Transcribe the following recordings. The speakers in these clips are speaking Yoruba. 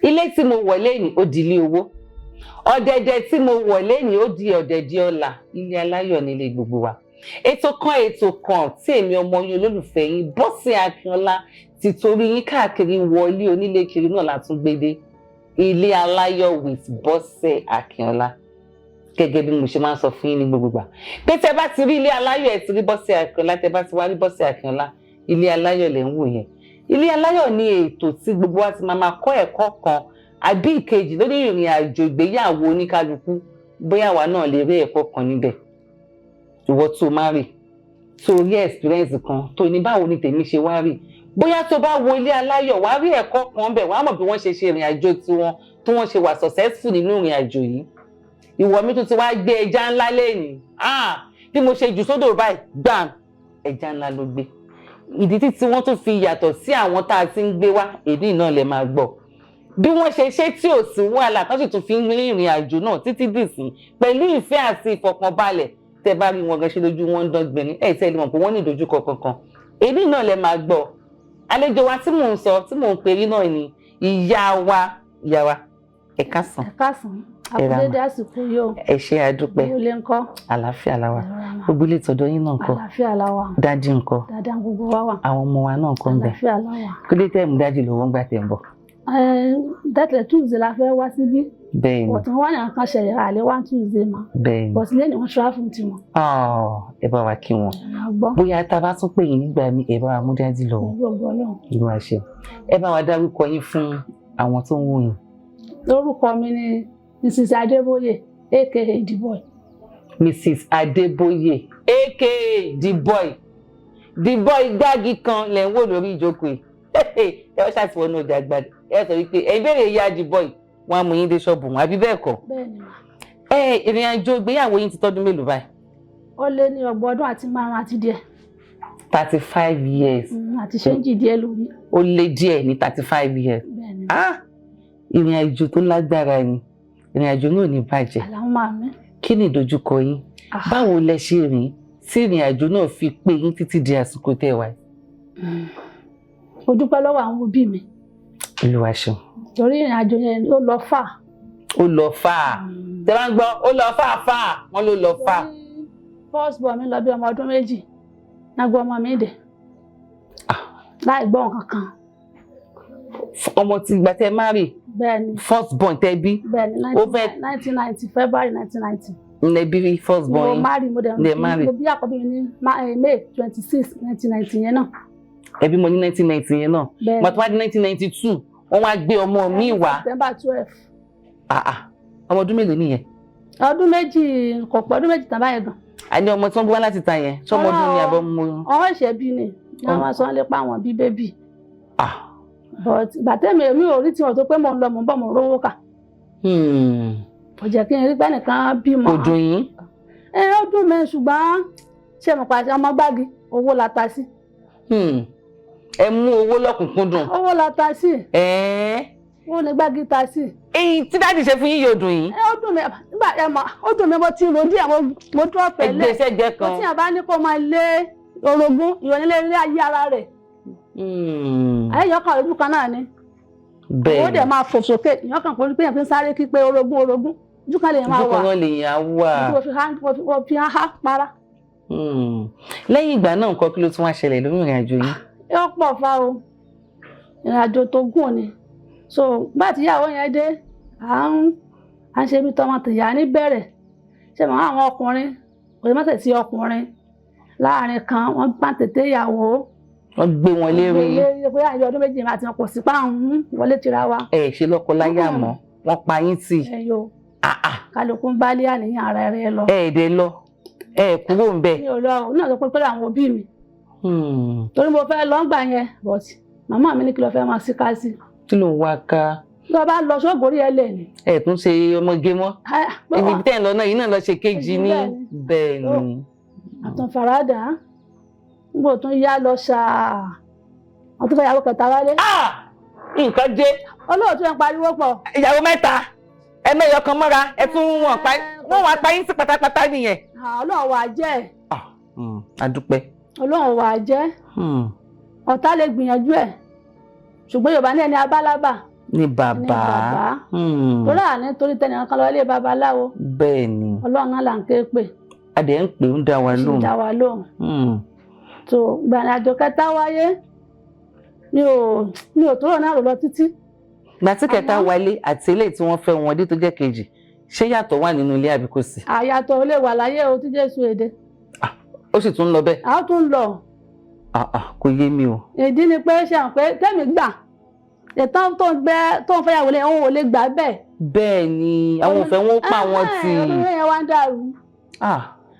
Ilé tí mo wọ̀ lẹ́yìn, ó di ilé owó. Ọ̀dẹ̀dẹ̀ tí mo wọ̀ lẹ́yìn, ó di ọ̀dẹ̀dẹ̀ ọlà. Ilé aláyọ̀ nílé gbogbo wa. Ètò kan, ètò kan tí èmi ọmọ yín, olólùfẹ́ yín, Bọ́sẹ̀ Akínọlá, ti torí yín káàkiri wọlé onílé kiri náà la tún gbé dé, Ilé Aláyọ̀ with Bọ́sẹ̀ Akínọlá. Gẹ́gẹ́ bí mo ṣe máa ń sọ fún yín ní gbogbo ìgbà pé tẹ́ bá ti rí Ilé Aláyọ̀, ẹ ti rí Bọ́sẹ̀ Akínọlá. Tẹ́ bá ti wá rí Bọ́sẹ̀ Akínọlá, Ilé Aláyọ̀ lẹ̀ ń wò yẹn. Ilé Aláyọ̀ ní ètò tí gbogbo wa ti máa máa kọ́ ẹ̀kọ́ kan àbí ìkejì lórí ìrìn àjò ìgbéyàwó oníkálukú, bóyá àwa náà lè rí ẹ̀kọ́ kan níbẹ̀. Ìwọ tó má rì, tó rí experience kan tó ní, báwo ni tèmi ṣe wá rí? Bóyá tó bá wo Ilé Aláyọ̀, wá rí ẹ̀kọ́ kan bẹ̀, wàá mọ̀ bí wọ́n ṣe ṣe ìrìn àjò tiwọn, tí wọ́n ṣe wà successful nínú ìrìn àjò yìí. Ìwọ mi tún ti wá gbé ẹja ńlá lẹ́yìn. Bí mo ṣe jù sódò báyìí, gbàm, ẹja ńlá ló gbé. Ìdí tí wọ́n tún fi yàtọ̀ sí àwọn tá a ti ń gbé wá, èdè náà lè máa gbọ́ bí wọ́n ṣe ṣe tí ò sí wàhálà, tó sì tún fi ń rin ìrìn àjò náà títí dìsín pẹ̀lú ìfẹ́ àti ìfọ̀kànbalẹ̀. Tẹ́ bá rí wọn gan, ṣe lójú wọn ń dán gbìnrín ẹ̀, tẹ́ ẹ lè mọ̀ pé wọ́n ní ìdojúkọ kankan. Èdè náà lè máa gbọ́. Àlejò wa tí mò ń sọ, tí mò ń perí náà ni ìyá wa. Ìyá wa, ẹ káàsán. Ẹ káàsán, àkúdédé àsìkò yìí o. Ẹ ṣé, àdúpẹ́. Ìlú ilé ńkọ́? Àlàáfíà la wà. Gbogbo ilé ìtọ́jọ́ yín náà ńkọ́? Àlàáfíà la wà. Daddy ńkọ́? Dáadáa gbogbo wa wà. Àwọn ọmọ wa náà ńkọ́ ń bẹ? Àlàáfíà la wà. Kí ló tẹ̀ mú daddy lọ́wọ́ ńgbà tẹ̀ ń bọ̀? Dẹ́tẹ̀ Tuesday la fẹ́ wá síbí. Bẹ́ẹ̀ni. Ọ̀tún wọ́n yàn kan ṣẹlẹ̀, àlẹ́ wá Tuesday mọ́. But lẹ́nu wọn travel tiwọn. Ẹ bá wa kí wọn. Gbọ́. Bóyá tá a bá tún pè yín nígbà míì, ẹ bá wa mú daddy lọ́wọ́. Gbogbo Ọlọ́run. Ìlú àṣẹ. Ẹ bá wa dárúkọ yín fún àwọn tó ń wò yín. Lórúkọ mi ni Mrs Adébóyè, aka The Boy. Mrs Adébóyè, aka The Boy. The Boy gbági kan lẹ̀ ń wò lórí ìjókòó yìí. Ẹ wọ́n ṣàtìwọ́n ọjà gbàdé, ẹ sọ wípé ẹ béèrè ìyá The Boy, wọ́n á mú yín dé ṣọ́ọ̀bù wọn, àbí bẹ́ẹ̀ kọ́? Bẹ́ẹ̀ni mà. Ẹ ìrìn àjò ìgbéyàwó yín ti tọ́dún mélòó báyìí? Ó lé ní 30 ọdún àti márùn àti díẹ̀. 35 years. Àti change díẹ̀ lórí. Ó lé díẹ̀ ní 35 years. Bẹ́ẹ̀ni. Ah, ìrìn àjò tó lágbára ni. Ìrìn àjò náà ò ní bàjẹ́. Àlàó máa mi. Kí ni ìdojúkọ yín? Báwo lẹ ṣe rìn tí ìrìn àjò náà fi pé yín títí di àsìkò tẹ́ wà yìí? Mo dúpẹ́ lọ́wọ́ àwọn òbí mi. Olúwa ṣeun. Torí ìrìn àjò yẹn, ó lọ fà. Ó lọ fà á. Tẹ bá ń gbọ́ ó lọ fà fà, wọ́n ló lọ fà. First born mi lọ bí ọmọ ọdún 2, nágbọ́ ọmọ mi dẹ̀ láì gbọ́ nǹkan kan. Ọmọ tí ìgbà tẹ marry? Bẹ́ẹ̀ni. First born tẹ bí? Bẹ́ẹ̀ni. Ó fẹ́ 1990, February 1990. Ǹlẹ̀ bí first born Mo yín? marry, mo dẹ̀ Lẹ marry. Mo bí àkọ́bí mi ní May 26, 1990 yẹn náà. Ẹbí mo ní 1990 yẹn náà. Bẹ́ẹ̀ni. Màtí wá di 1992, wọ́n wá gbé ọmọ mi wá. September 12. Ah ah, ọmọ ọdún mélòó nìyẹn? Ọdún 2, kò pọ̀ ọdún 2 tàn báyìí gan. Àní ọmọ tí wọ́n bí wá láti ta yẹn, ṣọmọ ọdún ni àbọ̀ mo? Ọ̀hún ìṣẹ́ bí ni ní àwọn sọ lépa àwọn bí baby. Ah. But ìgbà tẹ́mi èmi ò rí tiwọn tó pé mò ń lọ, mò ń bọ̀, mò ń rówó kà. Kò jẹ́ kí n rí pé ẹnìkan bímọ. Kò dùn yín? Ẹ ó dùn mí, ṣùgbọ́n ṣé mo pàṣẹ ọmọ gbági, owó la ta sí. Ẹ mú owó lọ́kùnkúndùn. Owó la ta sí. Ẹ̀ẹ́. Owó ní gbági ta sí. Èyí tí daddy ṣe fún yín yóò dùn yín? Ẹ ó dùn mí nígbà ẹ mọ̀, ó dùn mí. Mo ti rò díẹ̀, mo dúró pẹ̀lẹ́. Ẹgbẹ́ sẹ́gbẹ́ kan. Mo tí yàn bá ní kó máa lé orogún ìrọ̀lẹ́ ilé ayé ara rẹ̀. Ayé kan ojú kan náà ni. Owó dẹ̀ máa fò sókè, ìyàn kan kò rí pé yàn fi ń sáré kí pé orogún orogún, ojú kan lè máa Ojú wà. kan náà lè yàn á wà. Mo fi há para. Lẹ́yìn ìgbà náà nǹkan, kí ló tún wá ṣẹlẹ̀ lórí ìrìn àjò yìí? Ó pọ̀ fa o, ìrìn àjò tó gùn ni. So bá ti ìyàwó yẹn dé, à ń ṣe bí tọmọ tìyá ní bẹ̀rẹ̀. Ṣé mọ̀ àwọn ọkùnrin kò lè má tẹ̀ sí ọkùnrin láàrin kan, wọ́n gbà tètè ìyàwó. Wọ́n gbé wọn lérí. Lérí pé àyè ọdún 2 àti wọn kò sí páàrùn wọlé tira wa. Ẹ ṣe lọ́kọ láyà mọ́, wọ́n pa yín tì. Ẹ yo, kálukú ń bá lé àníyàn ara rẹ lọ. Ẹ dẹ̀ lọ, ẹ kúrò ń bẹ̀. Mi ò lọ ọ náà, sọ pé pẹ̀lú àwọn òbí mi, torí mo fẹ́ lọ gbà yẹn, but màmá mi ní kí ló fẹ́ máa sí ká sí. Kí ló ń wá ká? Bí wọ́n bá lọ sóògùn orí ẹ lè ní. Ẹ tún ṣe ọmọge mọ́ ibi tẹ́ ẹ̀ lọ náà yìí náà lọ ṣe kejì ní bẹ́ẹ̀ ni. Àtúnfaradà nígbà tó ń yá lọ ṣáà, wọ́n tún fẹ́ yàwó kẹta wálé. Nǹkan dé. Olóòtú yẹn pariwo pọ̀. Ìyàwó mẹ́ta, ẹ mẹ́yọ kan mọ́ra, ẹ tún wọn pa, wọ́n wá pa yín sí pátápátá nìyẹn. Ọlọ́run wà jẹ́. A dúpẹ́. Ọlọ́run wà jẹ́. Ọ̀tá lè gbìyànjú ẹ̀, ṣùgbọ́n Yorùbá ní ẹni abálábà Ní bàbá. Ní bàbá. Torí àní torí tẹnìkan kan lọ ilé babaláwo. Bẹ́ẹ̀ ni. Ọlọ́run náà là ń ké pè. A dẹ̀ ń pè ń dá wa Sì lóhùn. dá wa lóhùn. Tó gbàrà àjò kẹta wáyé, mi ò tó rò náà rò lọ títí. Ìgbà tí kẹta wálé àti eléyìí tí wọ́n fẹ́ wọn dé tó jẹ́ kejì, ṣé yàtọ̀ wà nínú ilé àbí kò sí? Àyàtọ̀ ò lè wà láyé o tí Jésù èdè. Ó sì tún ń lọ bẹ́ẹ̀. A ó tún lọ. Ah, ah, kò yé mi o. Ìdí ni pé ṣe hàn pé tẹ́mi gbà ìtàn tó ń gbẹ tó ń fẹ́yàwó lé òun ò lè gbà bẹ́ẹ̀. Bẹ́ẹ̀ ni, àwọn ò fẹ́ wọn ó pa wọn tì. Olóyè yẹn wá ń dàrú.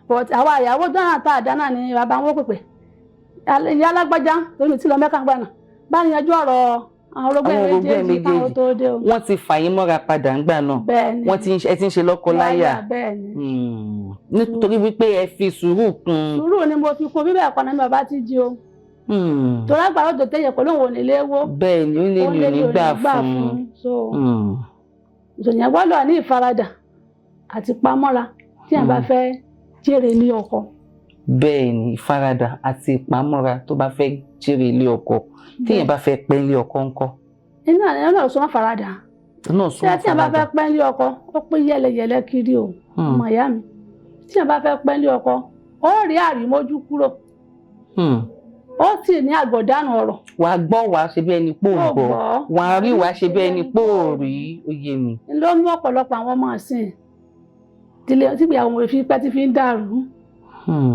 But àwa ìyàwó dáná tá a dáná ni bàbá wọn pèpè. Ìyá alágbájá lónìí tí lọ mẹ́ka gbà náà bá ní yanjú ọ̀rọ̀ àwọn orogún Àwọn ẹ̀ orogún ẹ̀ méjèèjì káwọn méjèèjì. tó dé o. Wọ́n ti fà yín mọ́ra padà ńgbà náà. Bẹ́ẹ̀ ni. Wọ́n ti ń ṣe, ẹ ti ń ṣe lọ́kọ láyà. Bẹ́ẹ̀ ni. Nítorí wípé ẹ fi sùúrù kún. Sùúrù ni mo fi kún, bíbẹ̀ ẹ̀kọ́ náà ni bàbá ti jí o. Torí àgbàrá òjò téye pẹ̀lú òun ò ní lé wó. Bẹ́ẹ̀ ni, ó lé Ó ní lé òní ní gbà òní gbà fún. fún. So ìṣòyìn gbọ́dọ̀ ní ìfaradà àti pamọ́ra tí a bá fẹ́ jèrè ní ọkọ. Bẹ́ẹ̀ ni, ìfaradà àti ìpamọ́ra tó bá fẹ́ jèrè ilé ọkọ. Téèyàn bá fẹ́ pẹ́ ilé ọkọ ńkọ́? Iná ni ọlọ́run sọ wọn faradà. Náà Ṣé sún tí a bá fẹ́ faradà. pẹ́ ní ọkọ, ó pín yẹlẹyẹlẹ kiri o. Ọmọ ìyá mi, tí a bá fẹ́ pẹ́ ní ọkọ, ó rí àrímójú kúrò. Ó sì ní àgbọ̀dánù ọ̀rọ̀. Wàá gbọ́, wàá ṣe bí ẹni pò Ó gbọ́. gbọ́. Wàá rí, wàá ṣe bí ẹni pò rí. Ó yé mi. Ló mú ọ̀pọ̀lọpọ̀ àwọn ọmọ ìsìn tílé tígbéyàwó wọn fi pẹ́ tí fi ń dàrú.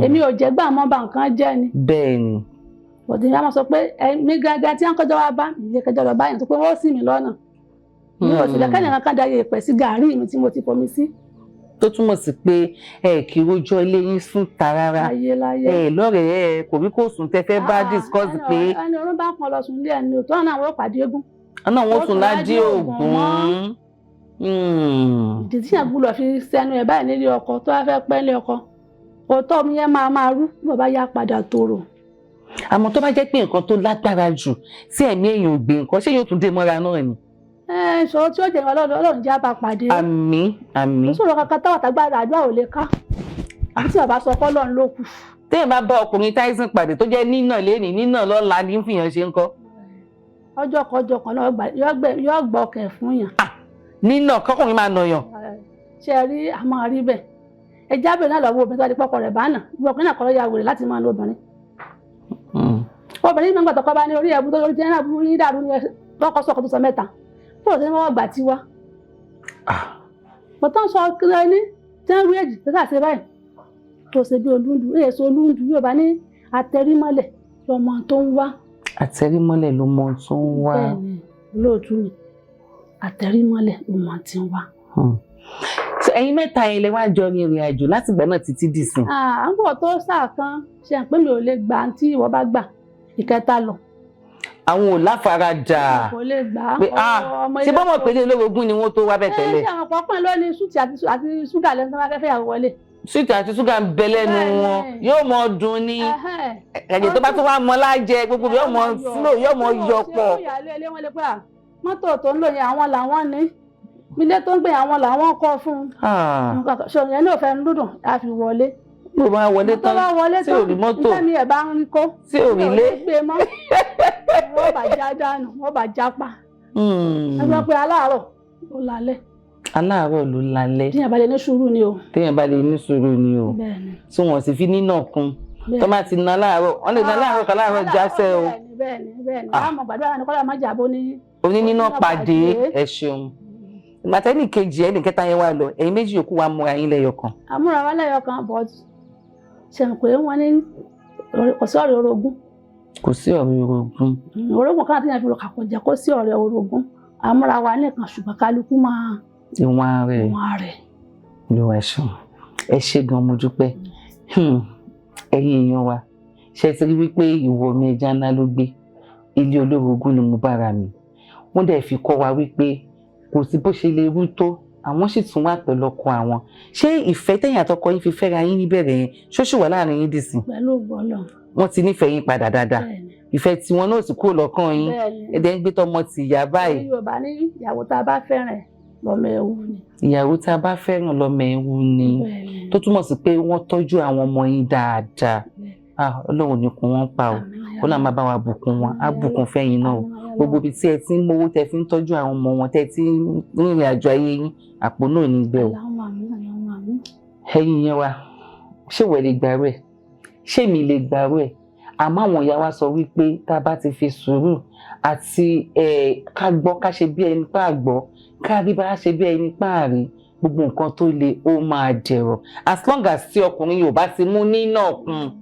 Èmi ò jẹ́ gbà mọ́ ba nǹkan jẹ́ ni. Bẹ́ẹ̀ ni. Bọ̀dé ni a máa sọ pé ẹ̀mí gangan tí wọ́n kọjá wá bá mi ilé kẹjọ lọ báyìí tó pé wọ́n sì mí lọ́nà. Mi ò sì lẹ́kẹ́ nìkan kan da yèèpẹ̀ sí gàárì mi tí mo ti fomi sí. Tó túmọ̀ sí pé ẹ kì í rojọ́ ilé yín fún ta rárá. Láyé láyé. Ẹ lọ́rẹ̀ẹ́, ẹ kò rí kò sùn tẹ fẹ́ bá discuss pé. Ẹni orún bá pọn lọ sùn ilé ẹni òtọ́ náà wọ́n pàdé eégún. Ọ̀nà wọn Ó tún tún ládé ládé ògún. Ògún. Ìdí tí yẹn gbúdọ̀ fi sẹ́nu ẹ̀ báyìí nílé ọkọ tó bá fẹ́ pẹ́ nílé ọkọ, òótọ́ mi yẹn máa máa rú bí bàbá yá padà tòrò. Àmọ́ tó bá jẹ́ pé nǹkan tó lágbára jù tí ẹ̀mí èèyàn ò gbé nǹkan, ṣé yóò tún dé mọ́ra náà ni? Ẹ ìṣòro tí ó jẹ́ Ọlọ́run, Ọlọ́run jẹ́ àbá pàdé. Àmín, àmín. Ìṣòro kankan táwọn àtàgbàrà àdúrà ò lè ká. Àbí tí bàbá sọ fọ́lọ́run ló kù. Téèyàn bá bá ọkùnrin Tyson pàdé tó jẹ́ nínà lénìí, nínà lọ́la ní fìyàn ṣe ń kọ́. Ọjọ́ kan ọjọ́ kan náà yóò gbọ́ ọkẹ̀ fún yàn. Nínà kọ́kùnrin máa nàyàn. Ṣé ẹ rí àmọ́ rí bẹ́ẹ̀? Ẹ jábẹ̀ náà lọ́wọ́ obìnrin tó bá di pọ́kọ rẹ̀ bá nà. Ìwọ ọkùnrin náà kọ́ ló ya wèrè láti máa lo obìnrin. Obìnrin náà gbàtọ̀ kọ́ bá ní orí ẹ̀bù tó lórí tí náà burú yín dàrú ní lọ́kọ́ sọ̀kọ́ tó sọ mẹ́ta. Bó o ṣe ní wọ́n gbà tí wá. Bọ̀tán sọ kílẹ̀ ní tí wọ́n rí èjì tó sà ṣe báyìí. Tó ṣe bí olúndù, èyí ṣe olúndù yóò bá ní àtẹrímọ́lẹ̀ lọmọ tó ń wá. Àtẹrímọ́lẹ̀ ló mọ tó ń wá. Bẹ́ẹ̀ni, olóòtú mi, àtẹrímọ́lẹ̀ lọmọ tí ń wá. So ẹ̀yin mẹ́ta yẹn lẹ wá jọ rin ìrìn àjò láti ìgbà náà títí dìsìn? À ń bọ̀ tó sáà kan ṣe hàn pé mi ò lè gbà tí ìwọ bá gbà ìkẹta lọ. Àwọn ò láfaradà. Kò lè gbà á. Pé ah, ṣé bọ́mọ̀ pé ní olórogún ni wọ́n tó wá bẹ̀ tẹ́lẹ̀. Ẹ ṣe àwọn pọ̀pọ̀ ló ní súùtì àti ṣúgà lẹ́nu tó bá fẹ́ fẹ́yàwó wọlé. Súùtì àti ṣúgà ń bẹ lẹ́nu wọn, yóò mọ dùn ní ẹ̀jẹ̀ tó bá tún wá mọ lájẹ gbogbo yóò mọ flow, yóò mọ yọ pọ̀. Mọ́tò tó ń lò yẹn àwọn làwọn ní, ilé tó ń gbé àwọn làwọn kọ́ fún un, ṣòyẹn yẹn náà fẹ́ ń dúdùn á fi wọlé. Bó bá wọlé tó bá tán wọlé tí ò rí mọ́tò, tán mi ẹ̀ bá ń rí kó tí ò rí lé, gbé mọ́, wọ́n bá já dànù, wọ́n bá já pa. Ẹ gbọ́ pé aláàárọ̀ ló lálẹ́. Aláàárọ̀ ló lálẹ́. Téèyàn bá lè ní sùúrù ni o. Téèyàn bá lè ní sùúrù ni o. Bẹ́ẹ̀ni. Tí wọ́n sì fi nínà kún tó máa ti na láàárọ̀, wọ́n lè na láàárọ̀ kan láàárọ̀ jásẹ́ o. Bẹ́ẹ̀ni, bẹ́ẹ̀ni, bẹ́ẹ̀ni, àmọ́ gbàdúrà ní kọ́lá má jàbó ní. Onínínà pàdé. Ẹ ṣeun. Ìgbà tẹ́nì kejì ẹnì kẹta yẹn wà lọ, ẹ̀yin méjì yòókù wa múra yín lẹ́yọ kan. Àmúra wa lẹ́yọ kan, but ṣe ń pé wọ́n ní kò sí ọ̀rẹ́ orogún. Kò sí ọ̀rẹ́ orogún. Orogún kan àti ìyànjú kò jẹ́ kó sí ọ̀rẹ́ orogún. Àmúra wa nìkan, ṣùgbọ́n kálukú máa ìwọ̀n rẹ̀. Ìwọ̀n rẹ̀. Ló wá ṣeun, ẹ ṣe gan, mo dúpẹ́. Ẹ̀yin èèyàn wa, ṣe ti rí wípé ìwọ mi ẹja ńlá ló gbé ilé olórogún ni mo bára mi. Wọ́n dẹ̀ fi kọ́ wa wípé kò sí bó ṣe lè rú tó, àwọn sì tún wà pẹ̀lú ọkọ àwọn. Ṣé ìfẹ́ tẹ̀yìn àtọkọ yín fi fẹ́ra yín níbẹ̀rẹ̀ yẹn, ṣó sì wà láàrin yín dìsìn? Pẹ̀lú ògbọ́lọ̀. Wọ́n ti nífẹ̀ẹ́ yín padà dáadáa, ìfẹ́ tiwọn náà sì kúrò lọ́kàn yín, ẹ̀dẹ̀ ń gbé tọmọ tì yá báyìí. Yorùbá ní ìyàwó tá a bá fẹ́ràn lọ́mọ ẹ̀wù ni. Ìyàwó tá a bá fẹ́ràn lọ́mọ ẹ̀wù ni, tó túmọ̀ sí pé wọ́n tọ́jú àwọn ọmọ yín dáadáa. Ọlọ́run ní kún wọ́n pa o, Ọlọ́run máa bá wa bùkún wọn, á bùkún fẹ́yìn náà o. Gbogbo ibi tí ẹ ti ń mówó tẹ fi ń tọ́jú àwọn ọmọ wọn, tẹ ti ń rìnrìn àjò ayé yín, àpò náà ní gbẹ o. Allahumma àmín, Allahumma àmín. Ẹ̀yin yẹn wa, ṣé wọ́n lè gbàrú ẹ̀? Ṣé mi lè gbàrú ẹ̀? Àmọ́ àwọn ìyá wa sọ wípé tá a bá ti fi sùúrù àti ká gbọ́, ká ṣe bí ẹni pa àgbọ́, ká rí bá ṣe bí ẹni pa àrí, gbogbo nǹkan tó le, ó máa dẹ̀rọ̀. As long as tí ọkùnrin yóò bá ti mú nínà kún,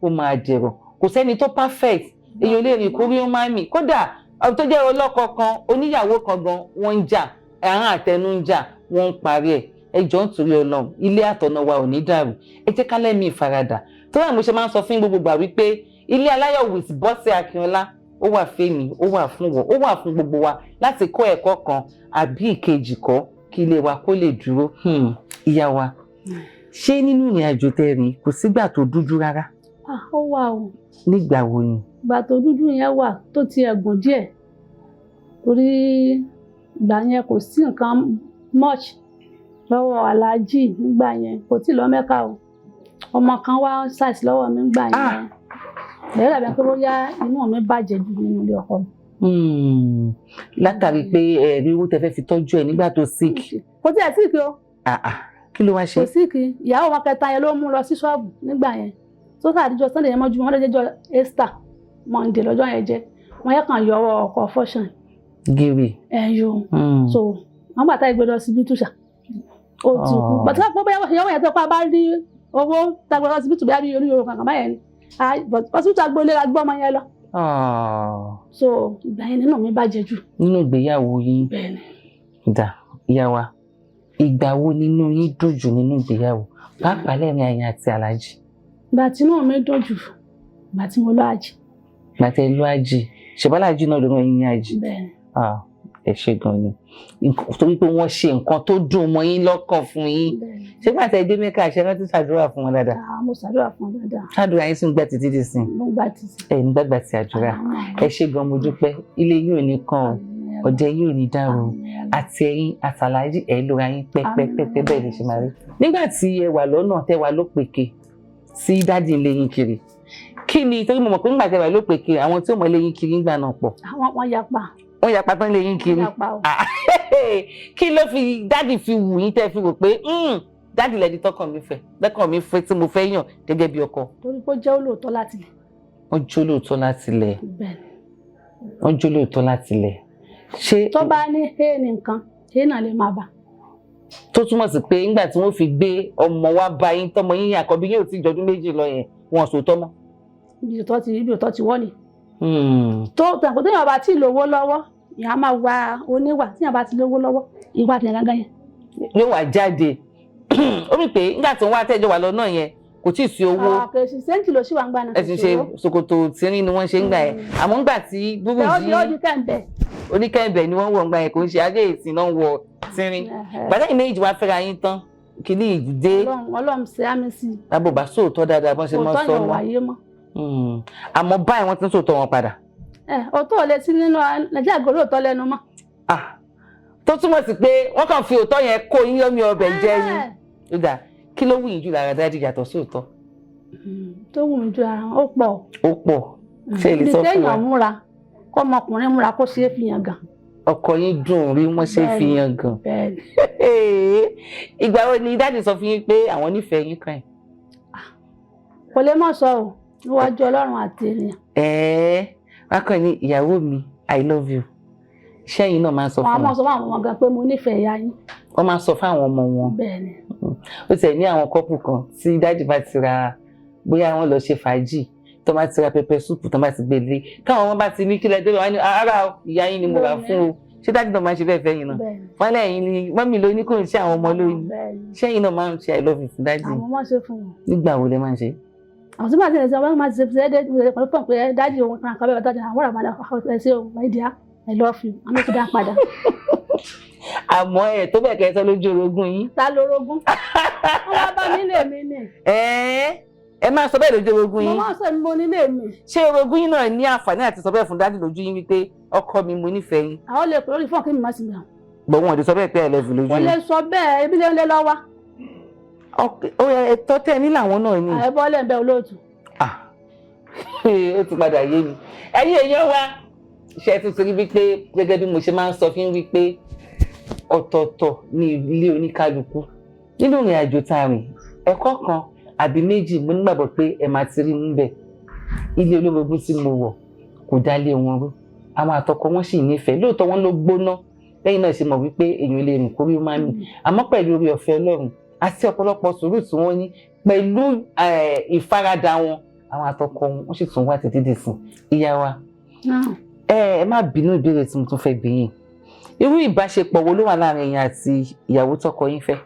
ó máa dẹ̀rọ̀. Kò sẹ́ni tó perfect. Èèyàn lè rìn kórí ó máa mì. Kódà tó jẹ́ ọlọ́kọ kan, oníyàwó kan gan, wọ́n ń jà, ahọ́n àtẹnu ń jà, wọ́n ń parí ẹ̀. Ẹ jọ̀ọ́, nítorí Ọlọ́run, ilé àtọ̀nà wa ò ní dàrú. Ẹ jẹ́ ká lẹ́mìí ìfaradà. Tó báyìí, mo ṣe máa ń sọ fún gbogbo gbà wípé Ilé Aláyọ̀ with Bọ́sẹ̀ Akínọlá, ó wà fẹ́mi, ó wà fún wọ, ó wà fún gbogbo wa láti kọ́ ẹ̀kọ́ kan àbí ìkejì kọ́, kí ilé wa kó lè dúró. Ìyá wa, ṣé nínú ìrìn àjò tẹ́ rìn, kò sígbà tó dúdú rárá? Ah, ó wà o. Nígbà wo ni? Ìgbà tó dúdú yẹn wà tó ti ẹ̀gùn díẹ̀, torí ìgbà yẹn kò sí nǹkan much lọ́wọ́ aláàjì. Nígbà yẹn kò tí ì lọ Mẹ́kà o. Ọmọ kan wá ṣàìsí lọ́wọ́ mi nígbà yẹn. Bẹ́ẹ̀ dàbí pé bóyá inú mi bàjẹ́ jù nínú ilé ọkọ mi. Látàrí pé ẹ̀rí owó tẹ́ fẹ́ fi tọ́jú ẹ̀ nígbà tó sick? Kò tí ẹ̀ sick o. Ah, ah. Kí ló wá ṣe? Kò sick. Ìyàwó wọn kẹta yẹn ló mú lọ sí ṣọ́ọ̀bù nígbà yẹn tó sàdíjọ Sunday yẹn mọ́jú wọn lọ́jọ́ Easter Monday lọ́jọ́ yẹn jẹ́ wọ́n yẹ kàn yọ ọwọ́ ọkọ̀ fọ́ṣàn. Gèrè. Ẹ̀yọ. So wọ́n gbà tá ìgbé lọ síbítù ṣá, ó ti kú. Bàtí wọ́n bóyá ìyàwó yẹn tó pa bá rí owó tá a gbé lọ síbítù, bóyá bí orí yorùbá kankan báyẹn ni. But hospital agboolé la gbọ́ ọmọ yẹn lọ. So ìgbà yẹn nínú mi bàjẹ́ jù. Nínú ìgbéyàwó yín? Bẹ́ẹ̀ ni. Dà, ìyá wa, ìgbà wo nínú yín dùn jù nínú ìgbéyàwó, pàápàá lẹ́rìn àyìn àti aláàjì? Ìgbà tí inú mi dùn jù, ìgbà tí mo lọ àjì. Ìgbà tẹ́ lọ àjì, ṣèbáláàjì náà ló rán yín ní àjì? Bẹ́ẹ̀ ni. Ah, ẹ ṣe gan ni. Torí pé wọ́n ṣe nǹkan tó dùn mọ́ yín lọ́kàn fún yín. Bẹ́ẹ̀ ni. Ṣé gbà tẹ́ dé Mẹ́kà, ṣe rántí ṣàdúrà fún wọn dáadáa? Ah, mo ṣàdúrà fún wọn dáadáa. Ṣàdúrà yín sì ń gbà títí dì sí? Mo gbà títí. Ẹ ní gbàgbà tí àdúrà. Ẹ ṣe gan, mo dúpẹ́. Ilé yín ò ní kàn o, ọ̀dẹ̀ yín ò ní dàrú o. Àti ẹ̀yin àtàlájì, ẹ lóra yín pẹ́pẹ́pẹ́, bẹ́ẹ̀ lè ṣe máa rí. Nígbà tí ẹ wà lọ́nà, tẹ́ wà lópèké sí daddy ń lé yín kiri, kí ni? Torí mo mọ̀ pé nígbà tẹ́ wà lópèké, àwọn tí ò mọ̀ lé yín kiri ńgbà náà pọ̀. Àwọn wọn yapa. Wọ́n yapa tán lé yín kiri. Wọ́n yapa o. Ah, kí ló fi daddy fi wù yín tẹ́ fi rò pé, daddy lẹni tọkàn mi fẹ́, lẹ́kàn mi fẹ́, tí mo fẹ́ yàn gẹ́gẹ́ bí ọkọ"? Torí pé ó jẹ́ olóòótọ́ láti lẹ̀. Wọ́n jó lóòótọ́ láti lẹ̀? Bẹ́ẹ̀ ni. Wọ́n jó lóòótọ́ láti lẹ̀. Ṣé Tó bá ní he ní nǹkan, he náà lè máa bà. Tó túmọ̀ sí pé nígbà tí wọ́n fi gbé ọmọ wa bá yín, tọmọ yín àkọ́bí yóò ti jọdún 2 lọ yẹn, wọn sòótọ́ mọ́? Ibi òótọ́ ti wọ́ ni. Tó tàbí téèyàn bá ti lówó lọ́wọ́, ìyá máa wá oníwà. Téèyàn bá ti lówó lọ́wọ́, ìwà tìyàn gángan yẹn. Yóò wá jáde. Ó rí pé nígbà tí wọ́n wá tẹ́jọ́ wà lọ́nà yẹn, kò tí ì sí owó. Kò sí sẹ́ńtì ló ṣì wà ń gbà náà. Ẹ ti ṣe ṣòkòtò tínrín ni wọ́n ṣe ń gbà yẹn, àmọ́ ńgbà tí Ó di ó burújí di kẹ̀ǹbẹ̀. Oníkẹ́ńbẹ̀ ni wọ́n wọ̀ ńgbà yẹn, kò ń ṣe ayé ìsìn náà ń wọ tínrín. Gbàdá yìí méjì wá fẹ́ra yín tán, kìíní ìdè. Ọlọ́run ṣe á mi sí i. Lábòbá sóòótọ́ dáadáa bọ́n ṣe mọ́ Òótọ́ sọ yẹn ò mọ́. wáyé mọ́. Àmọ́ báyìí wọ́n ti ń sòótọ́ wọn padà. Ẹ òótọ́ ò lè sí nínú Nàìjíríà gbọ́dọ̀ òótọ́ lẹ́nu mọ́. Ah, tó túmọ̀ sí pé wọ́n kàn fi òótọ́ yẹn kó yín lómi ọbẹ̀ jẹ́ yín. Ó dà, kí ló wù yín jù lára daddy yàtọ̀ sóòótọ́? Tó wù mí ju ara wọn, ó pọ̀. Ó pọ̀. Ṣé ẹ lè sọ fún wa? Kéèyàn múra, kọ́mọkùnrin múra kó ṣeé fi yàn gàn. Ọkọ yín dùn rí, wọ́n ṣe fi yàn gàn. Bẹ́ẹ̀ni. Ìgbà wo ni daddy sọ fún yín pé àwọn nífẹ̀ẹ́ yín kàn yín? Kò lè má sọ o, níwájú Ọlọ́run àti ènìyàn. Ẹ̀ẹ́, wá kàn ní, "Ìyàwó mi, I love you." Ṣẹ́yìn náà máa ń sọ Wọn a fún máa wọn? sọ fún àwọn ọmọ gan pé mo nífẹ̀ẹ́ ìyá yín. Wọ́n máa ń sọ fún àwọn ọmọ wọn? Bẹ́ẹ̀ni. Ó tiẹ̀ ní àwọn couple kan tí daddy bá ti ra, bóyá wọ́n lọ ṣe fàájì, tó bá ti ra pepper soup, tó bá ti gbé lé, káwọn ọmọ bá ti ní kílẹ̀ dé, wọn ní, "Ara o, ìyá yín ni mo rà fún o." Ṣé daddy náà máa ń ṣe bẹ́ẹ̀ fẹ́yìn náà? Bẹ́ẹ̀ni. Wọ́n lẹ́yìn ni mummy ló ní, kò ń ṣe àwọn ọmọ lóyún. Bẹ́ẹ̀ni. Ṣẹ́yìn náà máa ń ṣe "I love you" fún daddy? Àwọn ọmọ ṣe fún wọn. Nígbà wo lẹ máa ń ṣe? Àwọn tí màá ti lè sọ, wọn máa ti ṣe ṣe dé pẹ̀lú fún pé daddy òun kan kan bẹ́ẹ̀, daddy àwọn ọ̀rọ̀ àmàlà, ẹ ṣé o, my dear, I love you. Àwọn ti dá padà. Àmọ́ ẹ̀ tó bẹ̀ kẹ́ ẹ sọ lójú orogún yín? Ta lorogún? Wọn wá bá mi lè mi ní. Ẹ̀ẹ́, ẹ máa sọ bẹ́ẹ̀ lójú orogún Mo yín? máa ń sọ èmi, mo nílé mi. Ṣé orogún yín náà ní àǹfààní àti sọ bẹ́ẹ̀ fún daddy lójú yín wípé, "Ọkọ mi, mo nífẹ̀ẹ́ yín"? Àwọn lè pè lórí fóònù kí mi má sì mìíràn. Gbọ̀ wọn ò lè sọ bẹ́ẹ̀ pé "I love you" lójú Kò yín? lè sọ bẹ́ẹ̀, ebi lé ń lé lọ́wọ́. Ó yẹ ẹ̀tọ́ tẹ́ ní làwọn náà ní. Àìbọ́lẹ̀ ń bẹ olóòtú. Ah, ó ti padà yé mi. Ẹ̀yin èèyàn wa, Ṣe tún ti rí wípé gẹ́gẹ́ bí mo ṣe máa ń sọ fún wípé ọ̀tọ̀ọ̀tọ̀ ní ilé oníkálukú nínú ìrìn àjò tá a rìn, ẹ̀kọ́ kan àbí méjì, mo nígbàgbọ́ pé ẹ máa ti rí níbẹ̀. Ilé olórogún tí mo wọ̀ kò dá lé wọn rú, àwọn àtọkọ wọn sì nífẹ̀ẹ́. Lóòótọ́ wọn ló gbóná lẹ́yìn náà, ṣe mọ̀ wípé èèyàn lè rìn kórí ó máa ń mì, àmọ́ pẹ̀lú oore ọ̀fẹ́ Ọlọ́run àti ọ̀pọ̀lọpọ̀ sùúrù tí wọ́n ní pẹ̀lú ìfaradà wọn, àwọn àtọkọ wọn, wọ́n sì tún wá títí dì sí. Ìyá wa, ẹ má bínú, ìbéèrè tí mo tún fẹ́ bi yín: irú ìbáṣepọ̀ wo ló wà láàrin ẹ̀yin àti ìyàwó tọkọ yín fẹ́?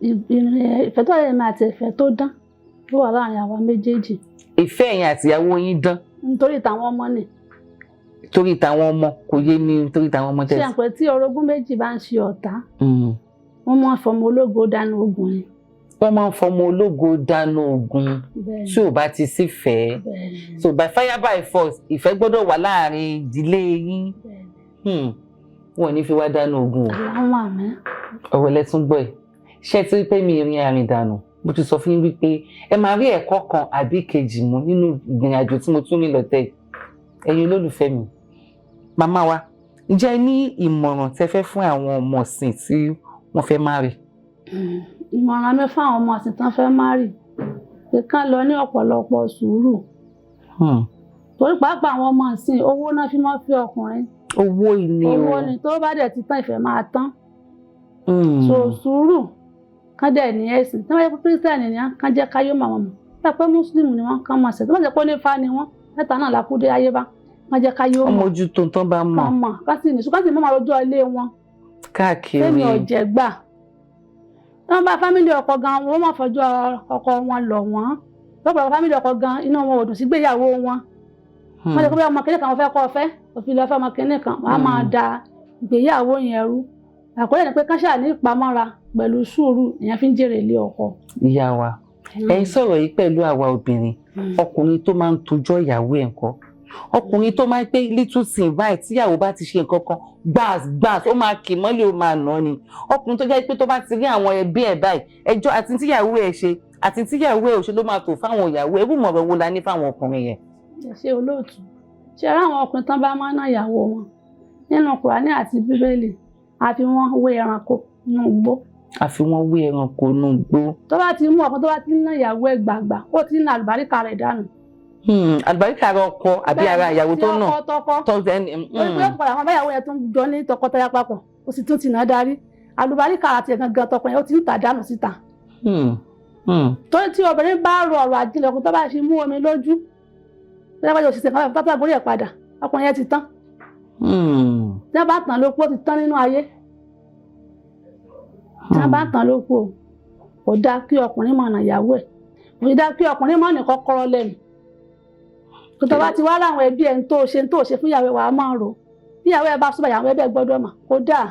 Ìfẹ́ tó wà lẹ́yìn àti ìfẹ́ tó dán ló wà láàrin àwa méjèèjì. Ìfẹ́ ẹ̀yin àti ìyàwó yín dán? Nítorí tàwọn ọmọ ni. Torí tàwọn ọmọ? Kò yé mi, torí tàwọn ọmọ Ṣé tẹ̀sí. Àpẹ tí orogún méjì bá ń ṣe ọ̀tá, wọ́n máa ń fọmọ ológo dáná ogun ni. Wọ́n máa ń fọmọ ológo dáná ogun? Bẹ́ẹ̀. Tí ò bá ti sífẹ̀ẹ́? Bẹ́ẹ̀. So by fire by force, ìfẹ́ gbọ́dọ̀ wà láàrin ìdílé yín. Bẹ́ẹ̀. Wọn ò ní fi wá dáná ogun o. Àwọn àmì. Ọ̀rọ̀ ẹlẹ́tún gbọ́ ẹ̀. Ṣé tí pé mi ìrìn àrìn dànù, mo ti sọ fún yín wípé ẹ máa rí ẹ̀kọ́ kan àbí kejì mú nínú ìrìn àjò tí mo tún rìn lọ́tẹ̀ yìí. Ẹ̀yin olólùfẹ́ mi, màmá wa, ǹjẹ́ ẹ ní ìmọ̀ràn tẹ́ fẹ́ fún àwọn ọmọ ọ̀sìn tí wọ́n fẹ́ marry? Ìmọ̀ràn mi fún àwọn ọmọ ọ̀sìn tán fẹ́ marry pé kán lọ ní ọ̀pọ̀lọpọ̀ sùúrù, torí pàápàá àwọn ọmọ ọ̀sìn, owó náà fi máa fi ọkùnrin. Owó ni o. Owó ni. Tó bá dẹ̀ ti tán, ìfẹ́ máa tán. So sùúrù, kán dẹ̀ ní ẹ̀sìn. Tí wọ́n yẹ pé Kírísítẹ́nì ni wọ́n, kán jẹ́ káyé mọ̀ wọ́n mọ̀. Tí wọ́n pé Mùsùlùmí ni wọ́n, kán mọ̀ ṣẹ̀. Tí wọ́n jẹ́ pé onífá ni wọ́n, mẹ́ta náà làkúdé ayé bá, kán jẹ́ káyé ó Wọ́n mọ̀. mójútó tán bá mọ̀. Kán mọ̀, kán sì ní sùn, kán sì mọ̀ máa rojọ́ ilé wọn káàkiri. Fẹ́mi ọ̀jẹ̀ gbà tí wọ́n bá family ọkọ gan, wọ́n máa fọjọ́ ọkọ wọn lọ̀ wọ́n. Lọ́pọ̀lọpọ̀ family ọkọ gan, inú wọn ò dùn sí gbéyàwó wọn. Wọ́n lè kó bí ọmọ kìnìún kan wọ́n fẹ́ kọ́ ọ fẹ́ òfin lọ́ọ́ fẹ́ ọmọ kìnìún kan, wọ́n á máa da ìgbéyàwó yẹn rú. Àkọlẹ̀ ni pé kán ṣáà ní ìpamọ́ra pẹ̀lú sùúrù, ìyẹn fi ń jèrè ilé ọkọ. Ìyá wa, ẹ ń sọ̀rọ̀ yìí pẹ̀lú àwa obìnrin. Ọkùnrin tó máa ń tojọ́ ìyàwó ẹ̀ ńkọ́? Ọkùnrin tó máa ń pé little thing báyìí, tíyàwó bá ti ṣe nǹkan kan, gbàs gbàs, ó máa kì mọ́lẹ̀, ó máa nà ni. Ọkùnrin tó jẹ́ pé tó bá ti rí àwọn ẹbí ẹ̀ báyìí, ẹjọ́ àti tíyàwó ẹ̀ ṣe àti tíyàwó ẹ̀ ò ṣe ló máa tò fáwọn ìyàwó ẹ̀. Irú wo la ní fáwọn ọkùnrin yẹn? Ẹ ṣe, olóòtú. Ṣe ará àwọn ọkùnrin tán bá máa ń ná ìyàwó wọn, nínú Kùránì àti Bíbélì, àfi wọn wé ẹranko nínú igbó. Àfi wọ́n wé ẹranko nínú igbó. Tó bá ti mú ọkùnrin tó bá ti ń ná ìyàwó ẹ̀ gbàgbà, ó ti ń ná àlùbáríkà rẹ̀ dànù. Àlùbáríkà ara ọkọ àbí ara ìyàwó tó nà? Tí ọkọ tọkọ. Tó ẹni. Torí pé ó padà, àwọn báyàwó yẹn tún jọ ní tọkọtaya papọ̀, ó sì tún ti nà darí àlùbáríkà àti ẹ̀gangan tọkọ yẹn, ó ti ń tà dànù síta. Torí tí obìnrin bá ro ọ̀rọ̀ àjìnlẹ̀, ọkùnrin tó bá fi mú omi lójú, bí wọ́n bá yọ òṣìṣẹ́ kan tó bá gorí ẹ̀ padà, ọkùnrin yẹn ti tán. Tí wọ́n bá tàn lóko, ó ti tán nínú ayé. Tí wọ́n bá tàn lóko, kò dáa kí ọkùnrin mọ̀nà ìyàwó ẹ̀, kò sì dáa kí ọkùnrin mọ̀nà kọ́kọ́rọ́ lẹ́nu. Tó tó bá ti wá láwọn ẹbí ẹ̀ ń tó ṣe fún ìyàwó ẹ̀, wàá máa rò bí ìyàwó ẹ̀ bá súnmọ́ ìyàwó ẹ̀ bẹ́ẹ̀ gbọ́dọ̀ mà kó dáa.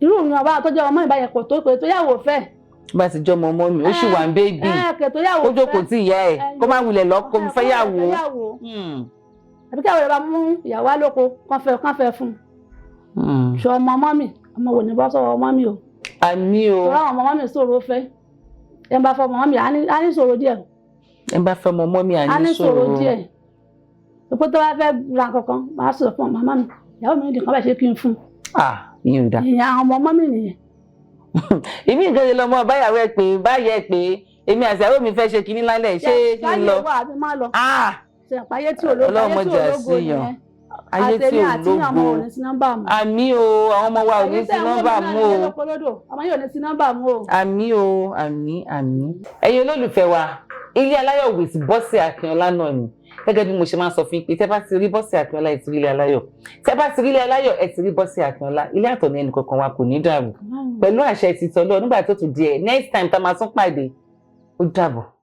Irú ìyàn ọba tó jẹ́ ọmọ ìbáyẹ̀ kò tó pé tó yàwó fẹ́. Bá ti jọmọ ọmọ mi, ó sì wà ń baby. Ẹ kò tó yàwó Ó jókòó tí ìyá ẹ̀, kó má wulẹ̀ lọ kó fẹ́ yàwó. Àbí kí àwọn ẹ̀ bá mú ìyàwó alóko kán fẹ́ fún un. Ṣọ ọmọ ọmọ mi, ọmọ wò ní bọ́ sọ́wọ́ ọmọ mi o. Àmì o. Tọ́lá àwọn ọmọ ọmọ mi ṣòro fẹ́. Ẹ bá fọ ọmọ mi, á ní ṣòro díẹ̀. Ẹ bá fẹ́ ọmọ ọmọ mi, á à ní ní ṣòro ṣòro díẹ̀. Pé tó bá fẹ́ ra kankan, màá sọ̀rọ̀ fún màmá mi, ìyàwó mi nìkan bá ṣe kí n fún un. Ah, ìyẹn ò dáa. Ìyẹn àwọn ọmọ ọmọ mi nìyẹn. Èmi nǹkan ṣe lọmọ báyàwó ẹ pé báyẹ pé èmi àti ìyàwó mi fẹ́ ṣe kinní lálẹ́, ṣé kí n lọ? Ṣáyé wà àbí má lọ? Ah! Ṣe àpáyé tí ò lógo, ayé Ọlọ́mọ tí ò jà lógo síyàn. nìyẹn. Ayé tí Àtẹ̀mí ò àti ọmọ lógo. ò ní sí nọ́mbà mú. Àmì o, àwọn ọmọ wa ò ní sí nọ́mbà mú o. Ọmọ yóò ní sí nọ́mbà mú o. Àmì o, àmì, àmì. Ẹ̀yin olólùfẹ́ wa, Ilé Aláyọ̀ with Bọ́sẹ̀ Akínọlá náà ni. Gẹ́gẹ́ bí mo ṣe máa ń sọ fún yín pé tẹ́ bá ti rí Bọ́sẹ̀ Akínọlá, ẹ ti rí Ilé Aláyọ̀. Tẹ́ bá ti rí Ilé Aláyọ̀, ẹ ti rí Bọ́sẹ̀ Akínọlá. Ilé àtọ̀nà ẹnì kankan wa kò ní dàrú pẹ̀lú àṣẹ ti tọ́lọ́. Nígbà tó tún di ẹ̀ next time tá a máa tún pàdé, ó dàbọ̀.